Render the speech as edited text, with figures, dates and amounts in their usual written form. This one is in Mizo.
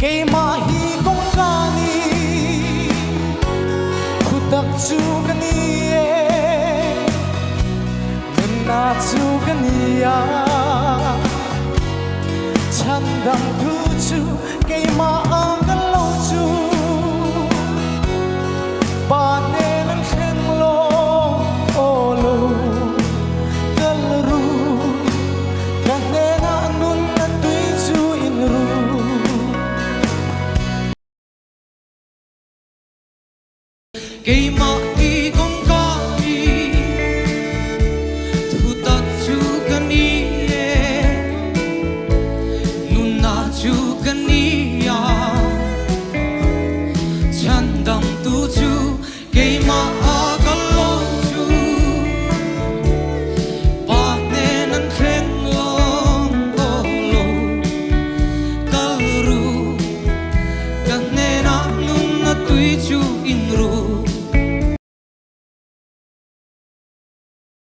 Keimah hi kawngka ni, thutak chu ka ni e, nunna chu ka ni a, chhandamtu chu keimah ang kan lo chu Pa hnen an thleng lo, aw lo kal ru, ka hnenah nunna tui chu in ru. Keimah.